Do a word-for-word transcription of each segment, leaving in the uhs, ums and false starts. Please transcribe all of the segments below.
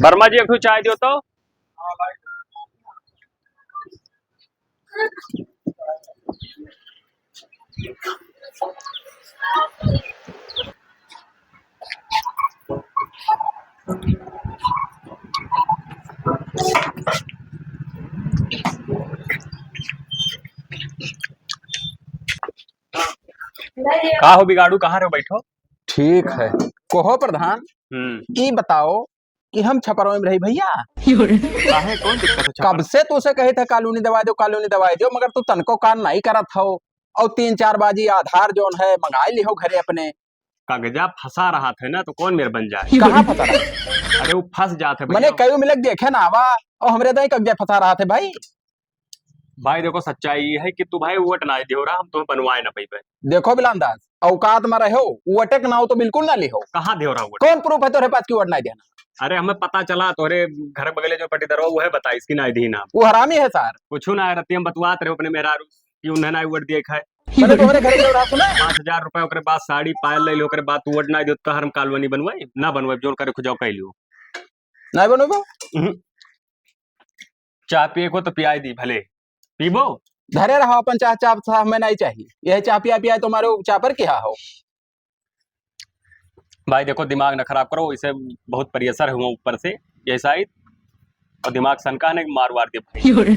वर्मा जी, एक ठो चाय दियो तो। का हो बिगाड़ू, कहाँ रहो, बैठो। ठीक है, कहो प्रधान, हम्म। ई बताओ कि हम छपरवा में रही भैया। काहे, कौन दिक्कत है छपरवा? कब से तोसे कहे थे कॉलोनी दवा दो, कॉलोनी दवा दो, मगर तू तनको कान नहीं करत हो। और तीन चार बाजी आधार जौन है मंगाए लिहो घरे अपने। कागजा फंसा रहा थे ना, तो कौन मेर बन जाए? कहाँ फंसा रहा? अरे वो फंस जात है मने भैया। कई मिलक देखे ना आवा, और हमरे दाई कागजा फंसा रहा थे भाई। भाई देखो, सच्चाई ये है कि तू भाई वोट ना दियो रहा, हम तुम्हें बनवाए ना पइबे। देखो बिलान दास, औकात में रहो, वोटे के नाव तो बिल्कुल ना लिहो। कहाँ दियो रहा वोट? कौन प्रूफ है तोरे पास कि वोट ना देना? अरे हमें पता चला, तोरे घर बगले जो पटीदार हो, वो है बताइस कि ना दी ना। वो हरामी है सार। कुछ ना है, रतिया में बतवात रहे अपने मेहरारू कि उन्हें ना वोट दिए खाए। मैंने तोहरे घर में रहा सुना? पाँच हजार रुपए, ओकरे बाद साड़ी पायल ले लियो, ओकरे बाद तू वोट ना दियो, तो हम कॉलोनी बनवाई ना बनवाई, जोन करे खुजाओ कह लियो। नहीं बनवाबो? हम्म। चाह पिए को तो पियाई दी भले, पीबो? धरे रहो अपन चाह, चाह, चाह हमें नहीं चाहिए। यह चाह पिया पिया तुम्हारे चाह पर क्या हो? भाई देखो, दिमाग न खराब करो, इसे बहुत प्रेशर हुआ ऊपर से, ये साइड, और दिमाग सनका ने मार वार दे भाई।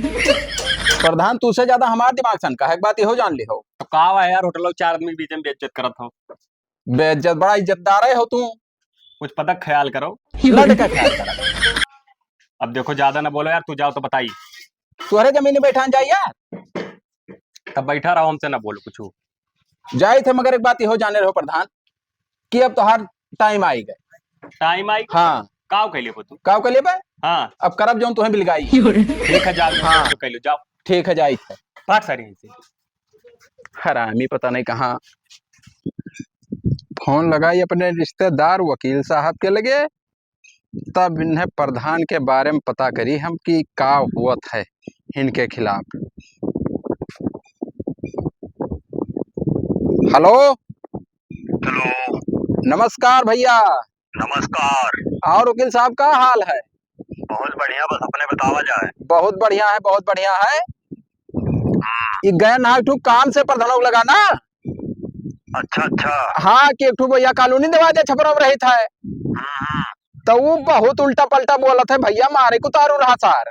प्रधान, तू से ज्यादा हमार दिमाग सनका है, एक बात इहो जान लिहो। तो का हुआ यार, होटल में चार आदमी के बीच में बेइज्जत करत हो। बेइज्जत, बड़ा इज्जतदार है हो तू। कुछ पता ख्याल करो। ना देखा ख्याल करो। अब देखो, ज्यादा ना बोलो यार, तू जाओ तो बताई। तोहरे जमीन में बैठान जाई यार। तब बैठा रहो, हमसे ना बोलो कुछ। जाई थे, मगर एक बात इहो जाने रहो प्रधान, कि अब तोहार टाइम आई गए। टाइम आई? हाँ। काव कैले बो तू? काव कैले बे? हाँ। अब करब जौन तुम्हें बिलगाई। ठीक है, जाओ, हाँ। जो कैलो, जाओ। ठीक है, जाई थे। भाग सारी यहीं से। हरामी पता नहीं कहाँ। फोन लगाई अपने रिश्तेदार वकील साहब के लगे, तब इन्हें प्रधान के बारे में पता करी हम कि का हुअत है इनके खिलाफ। हेलो। हेलो। नमस्कार भैया। नमस्कार। और वकील साहब का हाल है? बहुत बढ़िया, बस अपने बतावा जाए। बहुत बढ़िया है, बहुत बढ़िया है। ई गए ना एक ठो काम से प्रधानों लगा ना। अच्छा, अच्छा। हाँ, कि एक ठो भैया कॉलोनी दवा दे, छपरा में रहित है। हम्म, हम्म। तो वो बहुत उल्टा पलटा बोलत है भैया, मारे को तारू रहा सार।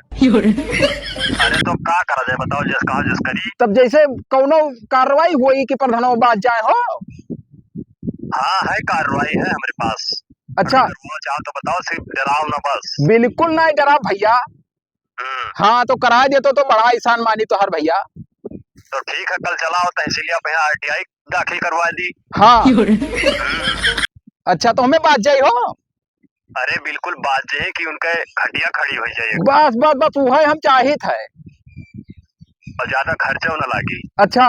अरे तो का करा जाए बताओ, जस कहा जस करी। तब जैसे कौनो कार्रवाई हुई कि प्रधानों बात जाए हो? हाँ, है कार्रवाई है हमरे पास। अच्छा। अगर वो चाहो तो बताओ, सिर्फ डराओ ना बस। बिल्कुल नहीं डरा भैया। हम्म। हाँ, तो कराए देतो तो बड़ा एहसान मानी तोहर भैया। तो ठीक है, कल चलाओ तहसीलिया पे, यहाँ आरटीआई दाखिल करवा दी। हाँ। हम्म। अच्छा, तो हमें बात जाई हो? अरे बिल्कुल, बात जे है कि उनके खटिया खड़ी हो जाए। बस, बस, बस, वही हम चाहित है। और ज्यादा खर्चा ना लागी। अच्छा।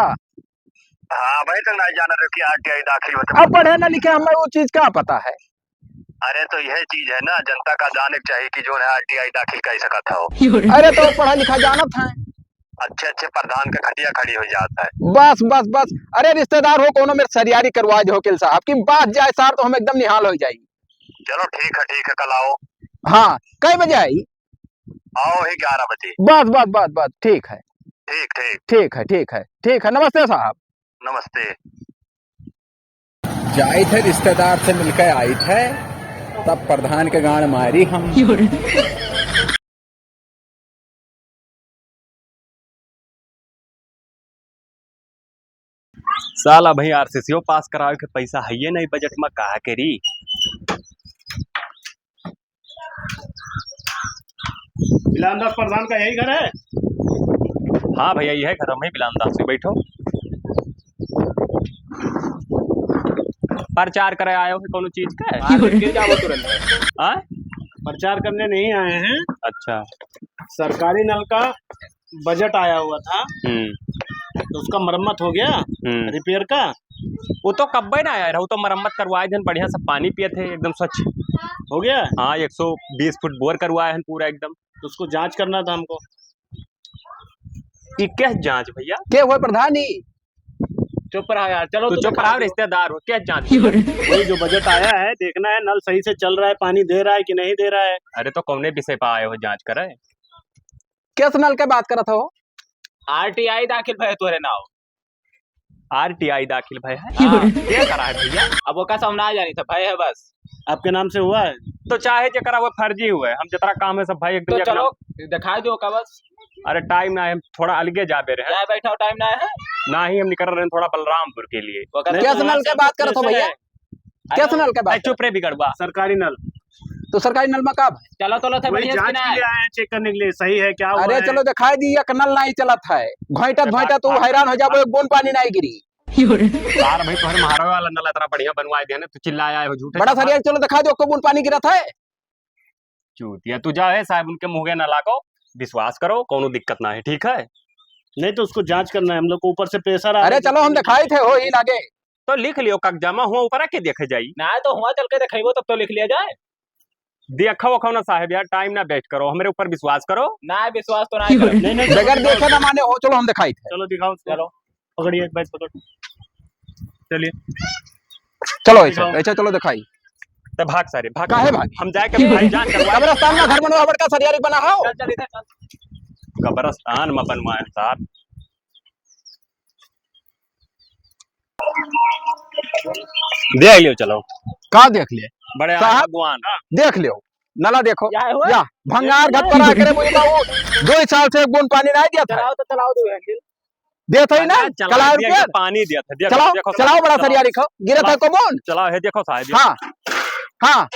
हाँ, भाई, तो नहीं जाना रहे कि आरटीआई दाखिल होते। अब पढ़े ना लिखे, हमें वो चीज का पता है। अरे, तो यह चीज है ना, जनता का जाने के चाहिए कि जो है आरटीआई दाखिल कर सकत हो। अरे, तो पढ़ा लिखा जानत है। अच्छे, अच्छे प्रधान के खटिया खड़ी हो जात है। बस, बस, बस। अरे, रिश्तेदार हो, कोनो मेरे सरियारी करवा दे वकील साहब, कि बात जाए सार, तो हम एकदम निहाल हो जाई। चलो, ठीक है, ठीक है, कल आओ। हाँ, कै बजे आई? आओ, वही ग्यारह बजे। बस, बस, बस, बस, ठीक है। ठीक, ठीक। ठीक है, ठीक है, ठीक है। नमस्ते साहब। नमस्ते। जाइत है, रिश्तेदार से मिलके आइत है, तब प्रधान के गांड मारी हम। साला भाई आरसीसीओ पास करावे के पैसा हइये नहीं बजट में, का करी? बिलान दास प्रधान का यही घर है? हाँ भैया, यही घर है, हम ही बिलान दास से। बैठो। प्रचार करे आए हो कोनो चीज का? हाँ, लेके जाओ तुरंत। हाँ? प्रचार करने नहीं आए हैं। अच्छा। सरकारी नल का बजट आया हुआ था, हम्म। तो उसका मरम्मत हो गया, हम्म। रिपेयर का। वो तो कब्बे ना आया रहा, वो तो मरम्मत करवाए थे, बढ़िया से पानी पिए थे, एकदम स्वच्छ। हो गया? हाँ, एक सौ बीस फुट बोर करवाए हैं पूरा एकदम। तो उसको जांच करना था हमको। ई क्या जांच भैया? के हुए प्रधान ई? चुप रहा यार, चलो तू तू चुप रहा, रिश्तेदार हो, क्या जांच? वही जो बजट आया है, देखना है नल सही से चल रहा है, पानी दे रहा है कि नहीं दे रहा है। अरे तो कौने विषय पे आए हो जांच करे? किस नल के बात करत हो? आरटीआई दाखिल भय तोरे नाव। आरटीआई दाखिल भय है? हाँ। क्या करा है भैया? अब ओका सब ना जानी था, भय है बस। आपके नाम से हुआ है? तो चाहे जेकरा हुआ, फर्जी हुआ है, हम जितना काम है सब भाई एक तो दूसरे के चलो, नाम। दिखाई दो का बस। अरे टाइम ना है, हम थोड़ा अलगे जाबे रहे। जाए बैठा, टाइम ना है। ना ही हम निकल रहे हैं थोड़ा बलरामपुर के लिए। वो कहते नहीं, कैसे तो नल के बात करत हो भैया? है। कैसे नल के बात ए, चुप रे बिगड़ुआ। सरकारी नल। तो सरकारी नल में का भाई? चलो, चलो, थे वही बढ़िया से जांच ना के है। लिए आए हैं, चेक करने के लिए, सही है क्या हुआ अरे है? चलो दिखाई दी, एक नल नहीं चलत है, घोंटा तो घोंटा बात, तू बात हैरान हो जाबो, एक बूंद पानी नहीं गिरी। यार भाई, तोहरे महाराज वाला नल इतना बढ़िया बनवाए दिया ना, तू चिल्लाए आए हो झूठे बड़ा सवाल। सरिया, चलो दिखा दो, को बूंद पानी गिरत है? चूतिया, तू जा है साहब, उनके मुँह के ना लागो, विश्वास करो, कोनो दिक्कत ना है, ठीक है? नहीं तो उसको जांच करना है, हम लोग को ऊपर से प्रेशर आ रहा अरे है। चलो, हम दिखाई थे हो ही लागे। तो लिख लियो कागजा में, हुआ ऊपर आके देखे जाई। ना तो हुआ चल के देखेबो, तब तो लिख लिया जाए। देखो, देखो ना साहब यार, टाइम ना वेस्ट करो, हमरे ऊपर विश्वास करो। ना, विश्वास तो ना करो। नहीं, नहीं, बगैर देखे ना माने हो, चलो हम दिखाई थे। चलो दिखाओ उसको। चलो। पकड़िए, एक बैग पकड़। चलिए। चलो, ऐसे, दिखाओ। ऐसे चलो दिखाई। तो भाग सारे, भाग। काहे भाग? हम जाए के भाई जान करवाए। कब्रिस्तान में घर बनवा, बड़का सरियारी बना हो। चल, चल, इधर चल। कब्रिस्तान में बनवाए साहब। देख लियो, चलो। का देख लिए? बड़े साहब, भगवान। देख लियो, नला देखो। या है वो? या, भंगार घर पर आके रे, मुझे बाबू, दो साल से एक बूंद पानी नहीं दिया था। चलाओ तो चलाओ दो हैंडल। देत है ना? अरे, चला कलार दिया, के? पानी दिया था, देखो, चलाओ, देखो, चलाओ, बड़ा चलाओ। सरिया लिखो, गिरा था चलाओ। को बूंद? चलाओ, है, देखो साहब, हाँ, हाँ,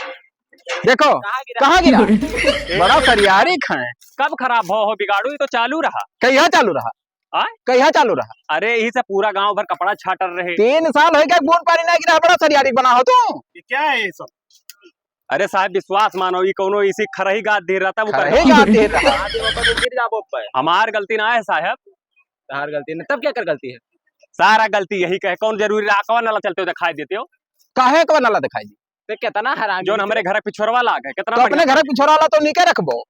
देखो, कहाँ गिरा? कहाँ गिरा? बड़ा सरियारी खाए। कब खराब हो, हो बिगाड़ू, ये तो चालू रहा। कहिया चालू रहा? आय? कहिया चालू रहा? अरे, यही से पूरा गांव भर कपड़ा छाटर रहे। तीन साल हो गया, बूंद पानी नहीं गिरा, बड़ा सरियारी बना हो तू। ये क्या है ये सब? अरे साहब, विश्वास मानो, ई कौनो इसी खरही गाद दे रहा था, वो खरही गाद दे रहा। हाँ, तो वो तो गिर जाबो पे। हमार गलती ना है साहब। तहार गलती ना, तब क्या कर गलती है? सारा गलती यही कहे, कौन जरूरी रहा, कौन नला चलते हो दिखाई देते हो? काहे कौन नला दिखाई दी? तो कितना हरामी जोन है। हमरे घर के पिछोरवा लाग है, कितना तो अपने बढ़िया। घर के पिछोरवा ला तो नीके रखबो।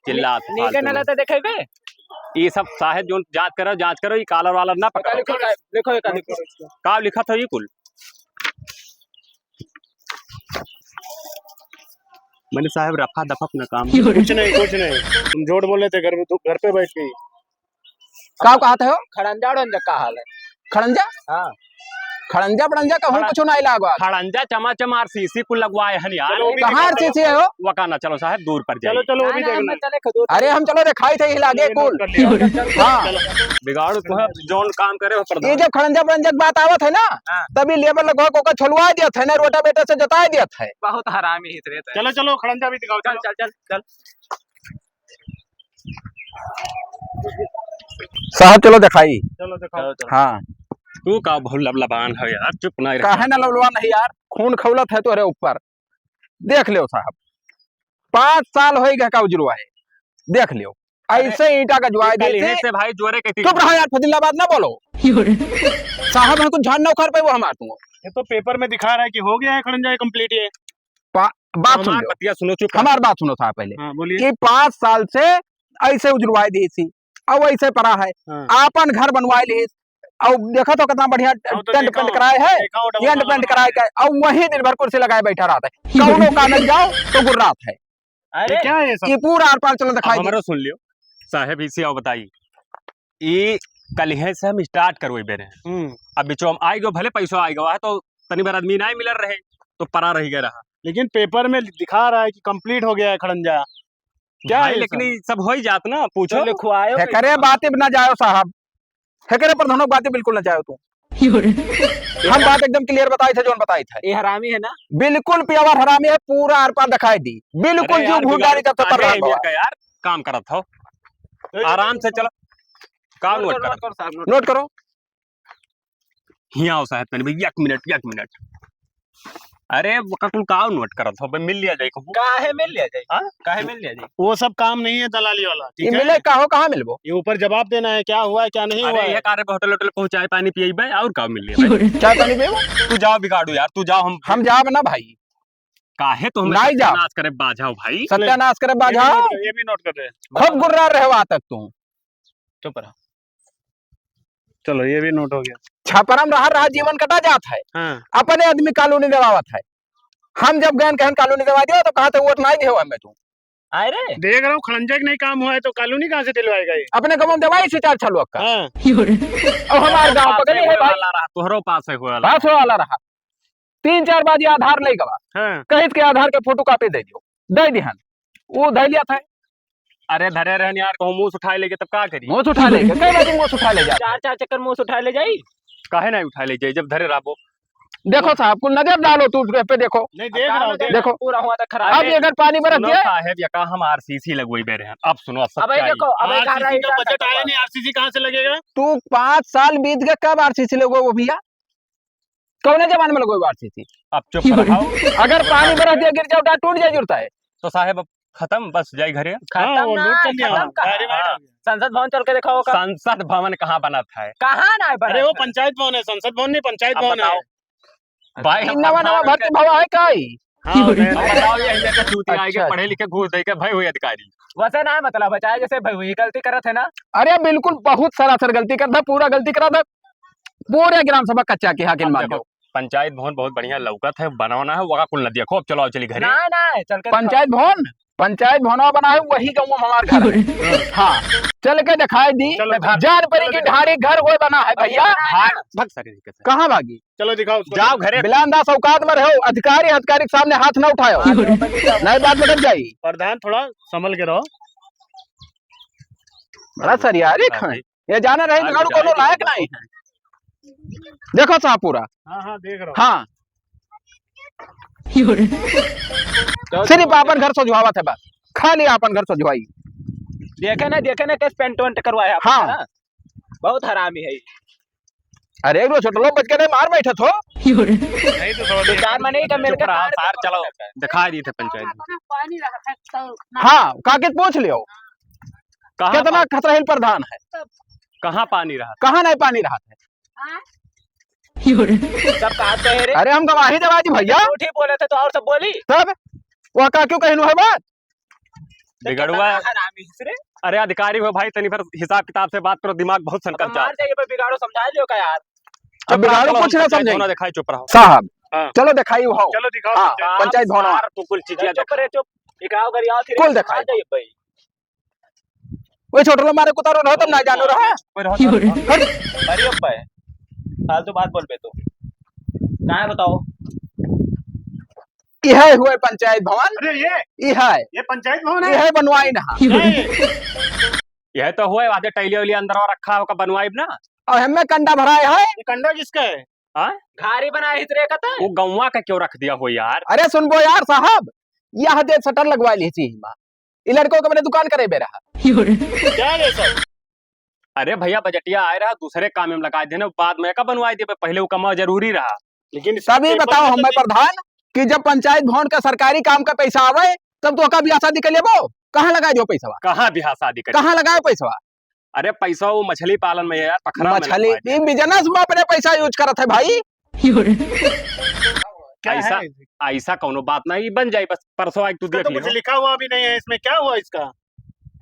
चिल्लात नी-, नीके फालतू नला में। तो देखेबे। ई सब साहेब जोन जांच करो, जांच करो, ई कालर वालर ना पकड़ो। लिखो, लिखो, लिखो, लिखो। का लिखत हो ई कुल? मैंने साहब रफा दफा अपना काम। कुछ नहीं, कुछ नहीं। तुम झूठ बोले थे, घर में, घर पे बैठ के ही। का कहत हो? खड़ंजा उड़ंजा का हाल है? खड़ंजा? हाँ। खड़ंजा बड़ंजा कहूँ खड़ा-, कुछ नहीं लागो। खड़ंजा चमाचम आरसीसी कुल लगवाए हन यार। चलो, वो भी कहाँ दिखाओ। आरसीसी है हो? वकाना, चलो साहब, दूर पर जाइए। चलो, चलो, वो भी ना, देखना। मैं चले खदूर। अरे, हम चलो दिखाई थे ही लागे ये कुल। नोट कर लिया। हाँ। बिगाड़ को है, जौन काम करे हो प्रधान। ये जो खड़ंजा बड़ंजा की बात आवत है ना, हाँ। तभी लेबर लगवा को का छोलवा दिया था ना, रोटावेटर से जोताई दिया था। बहुत हरामी ही थे। चलो, चलो, खड़ंजा भी दिखाओ, चल, चलो। चल, चल, चल। साहब, चलो दिखाई। चलो, दिखाओ। चलो, चलो। हाँ। तू का बहुत लबलबान है यार, चुप ना रह। काहे ना लबलबान है यार, खून खौलत है तोहरे ऊपर। देख लियो साहब, पाँच साल होई गए का उजरवाए, देख लियो। अरे, ऐसे ईंटा का जुआई देते। से भाई जोरे के चुप रहा यार, फजीलाबाद ना बोलो। साहब, हम कुछ झाड़ ना उखाड़ पाए, वो हमार तुम। ये तो पेपर में दिखा रहा है कि हो गया है खड़ंजा complete ये। पा-, बात सुन हमार लो। बतिया सुनो, चुप रहो। हमार बात सुनो साहब पहले। हाँ, बोलिए। ये पाँच साल से ऐसे उजरवाए दी थी, अब ऐसे पड़ा है। हाँ। आपन घर बनवाए ली, अब देखा तो कितना बढ़िया टेंट पेंट कराए है, टेंट पेंट कराए के, अब वही दिन भर कुर्सी लगाए बैठा रहता है, कौनो कागज जाओ तो गुर्रात है। अरे, ये क्या है ये सब? ये पूरा आर पार चलो दिखाई दे। हमरो सुन लियो साहेब, इसे आओ बताई, ई कलिहे से हम start करवेबे रहे। हम्म। अब बिचवा में आइ गयो, भले पैसो आइ गयो है, तो तनी बार आदमी नाहीं मिलल रहे, तो परा रहि गए रहा। लेकिन पेपर में दिखा रहा है कि complete हो गया है खड़ंजा। क्या भाई, है ये लेकिन सब? ई सब हो ही जात ना, पूछो। तो लिखवायो हेकरे कैसे? बात पे ना जाओ साहब, हेकरे प्रधानो बात पे बिल्कुल ना जाओ तू। हम बात एकदम clear बताई थे, जोन बताई थे। ये हरामी है ना? बिल्कुल pure हरामी है, पूरा आर पार दिखाई दी, बिल्कुल अरे जो यार, भूल बिगाड़ डाली तब तो आगे कर रहा है है। यार, काम करत हो, आराम से चलो। का नोट नोट करो, करो? नोट करो साहब, नोट नोट करो। हियाँ आओ साहब, तनी भाई, एक मिनट, एक मिनट। अरे, वो का कुल काव नोट करत हो, बे, मिल लिया जाए कहूँ। काहे मिल लिया जाए? हाँ? काहे मिल लिया जाए? वो सब काम नहीं है दलाली वाला, ठीक ये है? मिले का हो, कहाँ मिलबो? ये ऊपर जवाब देना है, क्या हुआ है, क्या नहीं अरे, हुआ ये है। का रे, होटल, होटल कहूँ चाय पानी पियबे, और का मिल लिया भाई? चाय पानी पियबो? तू जाओ बिगाड़ू यार, तू जाओ, हम हम जाब ना भाई। काहे तो हमें नाई जाओ। सत्यानाश करे बाझाओ भाई? सत्यानाश करे ये भी बाझाओ। नोट कर, ये भी नोट कर रहे हैं। खूब गुर्रा रहे वहाँ तक तू। चुप रहो। चलो, ये भी नोट हो गया। छपरा में रहा, रहा जीवन कटा जात है। हाँ। अपने आदमी कॉलोनी देवावत है। हम जब गए कहन कॉलोनी देवा दियो तो कहा तो वोट नहीं दियो हमें तू। अरे देख रहा हूँ खड़ंजा के नहीं काम हुआ है तो कॉलोनी कहाँ से दिलवाएगा ये? अपने गाँव में देवाई से चार छलुआ का। हाँ। और हमारे गाँव तोहरो पास बगल है में है भाई। वाला रहा, तोहरो पास है हुआ वाला। पास हुआ वाला रहा। तीन चार बार ये आधार ले गवा। हाँ। कहित के आधार के फोटो कॉपी दे दियो, दे दिहन, वो धै लिया था। अरे धरे रहन यार, कहूँ मुँह उठाए लेके तब का करी? मुँह उठा लेके, कई बार मुँह उठा ले जाता। चार चार चक्कर मुँह उठा ले जाई। काहे नहीं उठा ले जाई जब धरे रहबो? देखो साहब, कुल नजर डालो तू उस पे, देखो। नहीं, देख रहा हूँ, देख। देखो। पूरा हुआ तो खराब अब है। ये अगर पानी बरस सुनो गया। साहेब, ये का हम आरसीसी लगवाई बे रहे हैं। अब सुनो, अब सच्चाई। देखो, अब एक आरसीसी का बजट आया नहीं, आरसीसी कहाँ से लगेगा? तू पाँच साल बीत गए, कब आरसीसी लगवाओ भैया? कौने जमाने में लगवाओ आरसीसी? अब चुप रहो। अगर पानी बरस दिया, गिर जाओ, टूट जाए, जुड़ता है। तो साहेब, अब खत्म, बस जाई घरे। हाँ, खत्म वो ना, नोट कर लिया, खत्म कहाँ? Verify हो गया। संसद भवन चल के देखा होगा। संसद भवन कहाँ बनत है? कहाँ ना बनत अरे, वो है? पंचायत भवन है, संसद भवन नहीं, पंचायत अब भवन है। बताओ। भाई, हम नवा, नवा भर्ती भवा है का ई? हाँ, अब बताओ, ये, ये तो चूतिया आए के अच्छा। पढ़े लिखे घूस दे के भाई हुए अधिकारी। वैसे ना, मतलब, बचाए जैसे भाई हुई गलती करत है ना। अरे, बिल्कुल, बहुत सरासर गलती करत है, पूरा गलती करत है। पूरे ग्राम सभा कच्चा की हाकिम अब मान देखो, लो। पंचायत भवन बहुत बढ़िया लौकत है, बनवाना है, वका कुल न देखो। अब चलो, चली घरे। ना, ना, चल के पंचायत भवन, पंचायत भवनवा बना है, वही गाँव में हमार घर है। हाँ, चल के दिखाई दी। चलो, दिखा। जान परी की ढाड़ी घर होए बना है भैया। भाग, भाग सारे तरीके से। कहाँ भागी? चलो, दिखाओ उसको। जाओ घरे। बिलान दास औकात में रहो, अधिकारी, अधिकारी के सामने हाथ ना उठाओ। नहीं, बात निकल जाई। प्रधान, थोड़ा संभल के रहो। बड़ा सरियारी हाँ, खाए। ये जाना रहे, भाग बिगाड़ू जाए, कोनो लायक नहीं है। देखो साहब पूरा। हाँ, हाँ, देख रहा हूँ। हाँ। सिर्फ आपन घर सजवावत है बस, खाली आपन घर सजवाई। देखे ना, देखे ना, कैसे पेंट वेंट करवाया आपने, हाँ। ना? बहुत हरामी है। अरे, एक दो छोटलो बच के नहीं मार बैठत हो। नहीं तो समझ दो चार मने का मिलकर चुप रहा, मार सार, चलो, दिखा दी थे पंचायत। हाँ, काकी पूछ लियो। कहाँ कितना पा- खतरहीन प्रधान है। कहाँ पानी रहा? कहाँ नहीं पानी रहा है? हाँ? सब कहा तो है रे। अरे हम गवाही देवा दी भैया। झूठ ही बोले थे तो और सब बोली। तब वो का क्यों कहनु है बात? बिगड़ुआ। हरामी हिस रे। अरे अधिकारी हो भाई, तनी फिर हिसाब किताब से बात करो, दिमाग बहुत सनकत अब मार जात। जाइए, बिगाड़ो, समझा लियो का यार? अब बिगाड़ो, चुप रहो, कुछ ना पंचायत समझे। भवन दिखाई, चुप रहो। साहब, हाँ। चलो दिखाई हो। चलो दिखाओ हाँ, पंचायत। पंचायत भवन। सार, तू कुल चीजें चुप रे, चुप। दिखाओ घर, यहाँ फिर कुल दिखाई। आ जाइए भाई। ओए छोटलो मारे कुतारो रहो, तुम ना जानो रहा। कोई रहो, रहो, रहो। हट। अरे अब्बा है। फालतू बात बोल बे तू। कहाँ है बताओ? यह हुए पंचायत भवन। अरे ये? यह है। ये पंचायत भवन है? यह बनवाई ना। क्या है ये? यह तो हुए, आधे टैलिया वैलिया अंदर रखा होगा, बनवाई ना। और हमें कंडा भराए है। ये कंडा किसका है? हाँ? घारी बनाए हितरे का तो। वो गौवा का क्यों रख दिया हो यार? अरे सुनबो यार साहब, यह दे शटर लगवा ली थी हिमा। ई लड़को के मैंने दुकान करे बे रहा। क्या रे सर? अरे भैया, बजटिया आए रहा, दूसरे काम में लगा देने, बाद में का बनवाई देबे, पहले वो कमाओ जरूरी रहा। लेकिन तभी बताओ हमें प्रधान कि जब पंचायत भवन का सरकारी काम का पैसा आवे, तब तो का ब्याह शादी कर लेबो, कहाँ लगा दियो पैसवा? कहाँ ब्याह शादी कर? कहाँ लगाए पैसवा? अरे पैसा वो मछली पालन में है यार, पखरा में मछली, लगवा के। ई business में अपने पैसा use करत है भाई। क्या ऐसा, है? ऐसा कौनो बात नहीं, बन जाई, बस परसों आके तू इसका देख तो कुछ लियो। लिखा हुआ भी नहीं है इसमें, क्या हुआ इसका?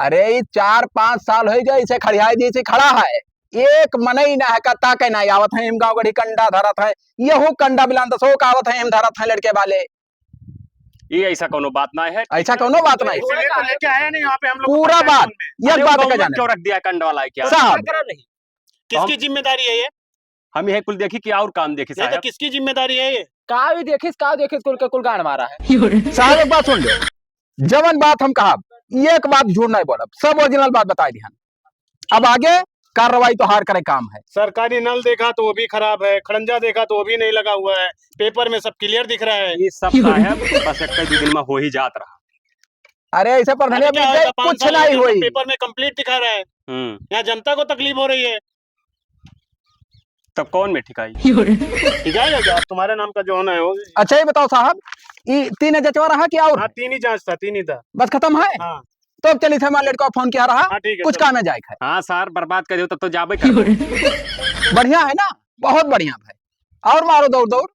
अरे, ये चार पाँच साल हो गए इसे खड़ियाए दिए, इसे खड़ा है, एक मनई ना है, कत्ता के ना आवत है, हम गाँव गढ़ी कंडा धरत है, यहू कंडा बिलान दसो का आवत है, हम धरत है लड़के वाले। ये ऐसा कौनो बात ना है। ऐसा कौनो बात नहीं। इसलिए तो लेके आया नहीं यहाँ पे हम लोग पूरा पंचायत बात, भवन में। एक अरे, बात वो का गौवा जाने। क्यों रख दिया कंड वाला है क्या? साहब। करा नहीं। किसकी हम जिम्मेदारी है ये? हम यही कुल देखी कि और काम देखी ये तो साहब। किसकी जिम्मेदारी है ये? का भी देखिस, का देखिस, कुल के कुल गांड मारा है। साहब, एक बात सुन लो, जवन बात हम कहा, एक बात झूठ नहीं बोलब, सब original बात बताई दिहन। अब आगे कार्रवाई तो हार करे काम है। सरकारी नल देखा तो वो भी खराब है, खड़ंजा देखा तो वो भी नहीं लगा हुआ है, paper में सब clear दिख रहा है। ये सब साहब बस एक दो दिन में हो ही जात रहा। अरे ऐसे प्रधान अरे क्या होगा, पाँच कुछ साल हो नहीं गए, सब हुई। Paper में complete दिखा रहा है। हम्म। यहाँ जनता को तकलीफ हो रही है। तब कौन में ठिकाई? ठिकाई है क्या? तुम्हारे नाम का जो होना है वो। अच्छा ये बताओ साहब, ये तीन जचवा रहा कि और? हाँ, तीन ही जांच था, तीन ही था। बस खत्म है? हाँ। तो अब चली थे, हमारे लड़का फोन किया रहा, हाँ, ठीक है, कुछ सर। काम में जाए है। हाँ सर, बर्बाद कर दो तब तो जाबे कर। बढ़िया है ना, बहुत बढ़िया भाई, और मारो दौड़ दौड़।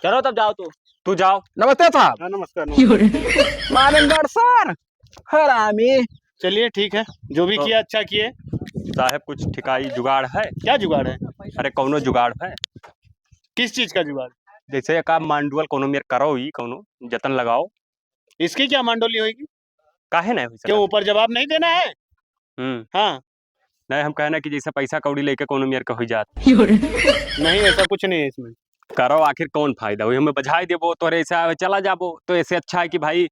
चलो तब जाओ तू। तू जाओ। नमस्ते साहब। हाँ, नमस्कार, नमस्कार। मानंदगढ़ सर, हरामी। चलिए ठीक है, जो भी तो किया अच्छा किए। साहब कुछ ठिकाई जुगाड़ है? क्या जुगाड़ है? अरे, कौनो जुगाड़ है? किस चीज का जुगाड़? जैसे एक आप मांडुअल कौनो मेर करो ही, कौनो जतन लगाओ। इसकी क्या मांडोली होएगी? काहे नहीं होई सकत? क्यों, ऊपर जवाब नहीं देना है? हम्म। हाँ। नहीं, हम कहना कि जैसे पैसा कौड़ी लेके कौनो मेर के होई जात। नहीं, ऐसा कुछ नहीं है इसमें। करो, आखिर कौन फायदा हुई? हमें बझाई देबो, तोरे ऐसे आवे, चला जाबो। तो ऐसे अच्छा है कि भाई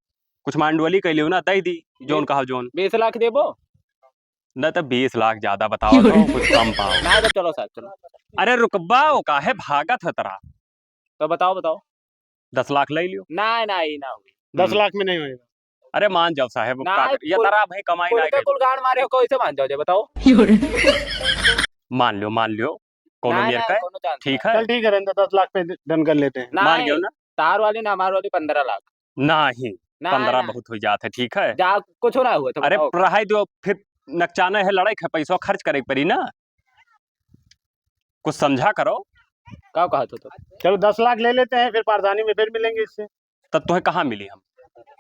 कुछ मांडुअली कह लियो ना, दे दी, जोन बीस कहो जोन। बीस लाख देबो? न तो बीस लाख ज्यादा बताओ तो कुछ कम पाओ। ना तो चलो साहब, चलो। अरे रुकबा, वो काहे भागत है तरा? तो बताओ, बताओ। दस लाख ले लियो। ना, ना, ये ना होई। दस हम्म। लाख में नहीं होएगा। अरे मान जाओ साहेब, ना, का कर-, ये कुल, तरा भाई कमाई कुल ना के करी। कुल गांड मारे हो, कैसे मान जाओ, जे बताओ? मान लियो, मान लियो, कौनो ना, मेर ना, का है। कौनो chance ठीक ना। है। चल ठीक है, रहने दो, दस लाख पे done कर लेते हैं। मान नहीं, गयो ना? तार वाली ना, हमार वाली पन्द्रह लाख। नहीं, ना, पन्द्रह ना। बहुत हो जात है, ठीक है। जा, कुछ ना हुआ, तो अरे बताओ। रहाई दो, फिर नकचाना है, लड़ाई है, पैसा खर्च करे के पड़ी ना। कुछ समझा करो। का कहत हो तो? चलो, दस लाख ले लेते हैं, फिर प्रधानी में फिर मिलेंगे इससे। तब तुम्हें कहाँ मिली हम?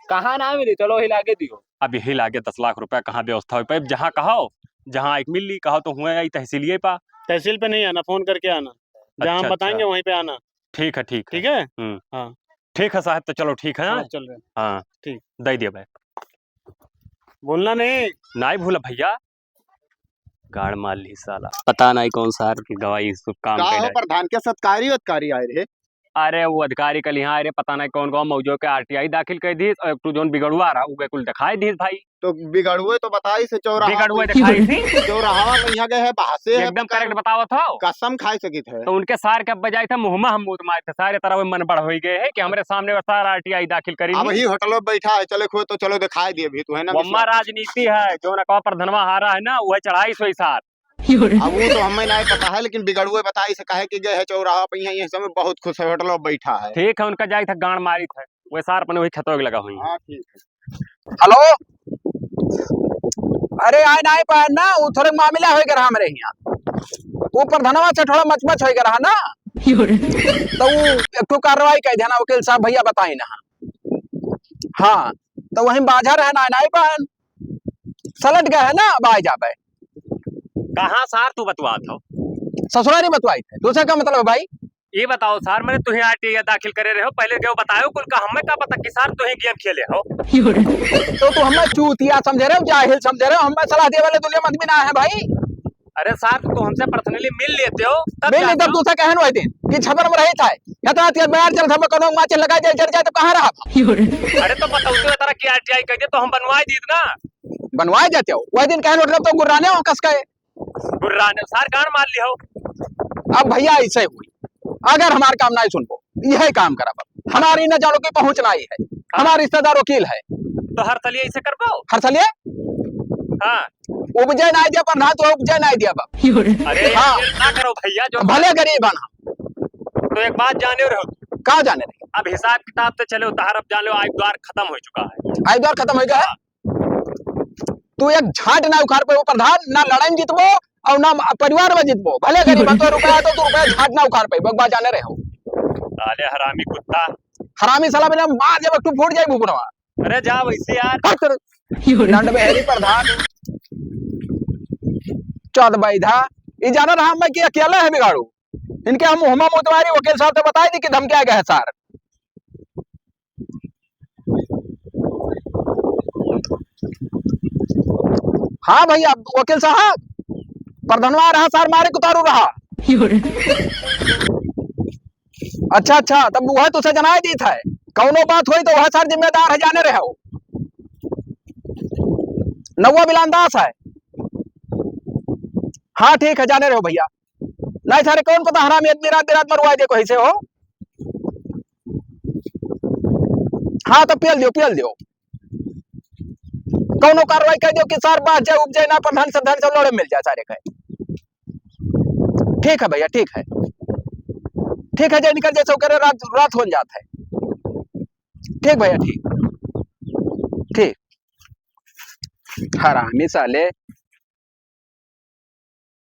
कहाँ ना मिली, चलो, यही लागे दियो। अब यही लागे दस लाख रुपया, कहाँ व्यवस्था हो पाए? जहाँ कहो, जहाँ एक मिल ली, कहो तो हुए आई तहसीलिए पा। तहसील पे नहीं आना, फोन करके आना, जहाँ हम अच्छा, बताएंगे अच्छा। वहीं पे आना। ठीक है, ठीक है। ठीक है? हम्म। हाँ। ठीक है साहब, तो चलो ठीक है, हाँ, हाँ? चल रहे हैं। हाँ, ठीक। दे दिया भाई। बोलना नहीं। नहीं भूला भैया। गाड़ मार ली साला। पता नहीं कौन सा गवाही शुभ काम का हो कैले। प्रधान के सत्कारी वत्कारी आए रहे? अरे वो अधिकारी कल यहाँ आए रहे, पता नहीं कौन कौन मौजो के आरटीआई दाखिल कर दी और एक ठो जोन बिगड़ुआ रहा, उके कुल दिखाई दी भाई। तो बिगड़ुए तो बताई से चौराहा बिगड़ुए पे, दिखाई थी। चौराहा पे यहाँ गए है, बहासे है एकदम पता correct नहीं। बतावत हो। कसम खाई सकित है। तो उनके सार के अब बजाय था मुँह में हम मूत मारे थे, सारे तरह मन बड़ हो गए है कि हमरे सामने वो सार आरटीआई दाखिल करी अब नहीं। ही होटल में बैठा है, चले खो तो चलो दिखाई दिए भी तू है ना वम्मा विश्वास। राजनीति है, जो नकवा प्रधनवा हारा है ना, वह चढ़ाई सोई सार। अब वो तो हमें नहीं पता है, लेकिन बिगड़ुए बताई से कहे कि गए है चौराहा पे, यहाँ ये समय बहुत खुश है, होटल में बैठा है। ठीक है, उनका जाई था गांड मारी था, वे सार अपने वही खेतों के लगा हुई। हाँ, ठीक है। हेलो, अरे आए ना, आए पाए ना, वो थोड़े मामला हो गया रहा हमरे यहाँ, वो प्रधानवा से थोड़ा मचमच हो गया रहा ना, तो वो एक ठो कार्रवाई कर देना, वकील साहब, भैया बताई ना। हाँ, तो वहीं बाझा रहे ना, आए ना, आए पाए। सलट गए है ना, अब आए जाबे। कहाँ सार तू बतवात हो? ससुरारी बतवाई थे, तुझे क्या मतलब है भाई? ये बताओ सार, मैंने तुहे आरटीआई दाखिल करे रहे हो, पहले गयो बतायो कुल का, हमें का पता कि सार तुहे गेम खेले हो। तो तू हमें चूतिया समझे रहे हो, जाहिल समझे रहे हो, हमें सलाह देवे वाले दुनिया में आदमी ना है भाई। अरे सार, तू हमसे personally मिल लेते हो, तब मिल लेते, जानते हो। तू से कहन वही दिन कि छबर में रही था, इतना तेज बयार चल था, कोनो माचिस लगा जाए, जर जाए तो कहाँ रहा? अरे तो बताओ, तू इतना कि आरटीआई कर दे तो हम बनवाए दीत ना। बनवाए जाते हो, वही दिन कहन उठल तो गुर्राने हो कस के। गुर्राने सार गांड मार लियो। अब भैया ऐसे हुई, अगर हमार काम नहीं सुनबो, यही काम करब। हमारी न जानो की पहुंच नहीं है, हमार रिश्तेदार वकील है। तो हर सलिए ऐसे करबो? हर सलिए? हाँ। उपजे नहीं दिया प्रधान, तो उपजे नहीं दिया बाप। अरे हाँ। ये ना करो भैया, जो भले गरीब आना। तो एक बात जाने रहो। का जाने रहे? अब हिसाब किताब से चले उतार, अब जान लो, आय द्वार खत्म हो चुका है। आय द्वार खत्म हो गया है? हाँ। तू एक झाट ना उखाड़ पाइबो प्रधान, ना लड़ाई में जीतबो और ना परिवार में जीतबो। भले गरीब, तो रुपया तो तू रुपया झाट ना उखाड़ पाइबो, एक बात जाने रहे हो। साले हरामी कुत्ता। हरामी साला बिना मार जब तू फूट जाए बुबड़वा। अरे जा वैसे यार। हट कर। लंड बहरी प्रधान। चौद बैधा। ई जाना रहा मैं कि अकेला है बिगाड़ू। इनके हम हुमा मुतवारी वकील साहब से बताई दी कि धमकी आ गया है सार। हाँ भैया, वकील साहब, प्रधनवा रहा सार मारे कुतारू रहा। अच्छा, अच्छा, तब वह तुझसे जनाए दीत है, कौनो बात होई तो वह सार जिम्मेदार है, जाने रहे हो। नौवा बिलान दास है। हाँ, ठीक है, जाने रहे हो भैया। नहीं सारे कौन पता हरामी आदमी रात बिरात मरवाए दे कोई से हो। हाँ, तो पियल दियो, पियल दियो। कौनो कार्रवाई कर दियो कि सार बात जाए, उपजे ना, पर धन से, धन से लोड़े मिल जाए सारे के। ठीक है भैया, ठीक है, ठीक है, जे निकल जैसे करे रात, रात हो जात है। ठीक भैया, ठीक, ठीक। हरामी साले,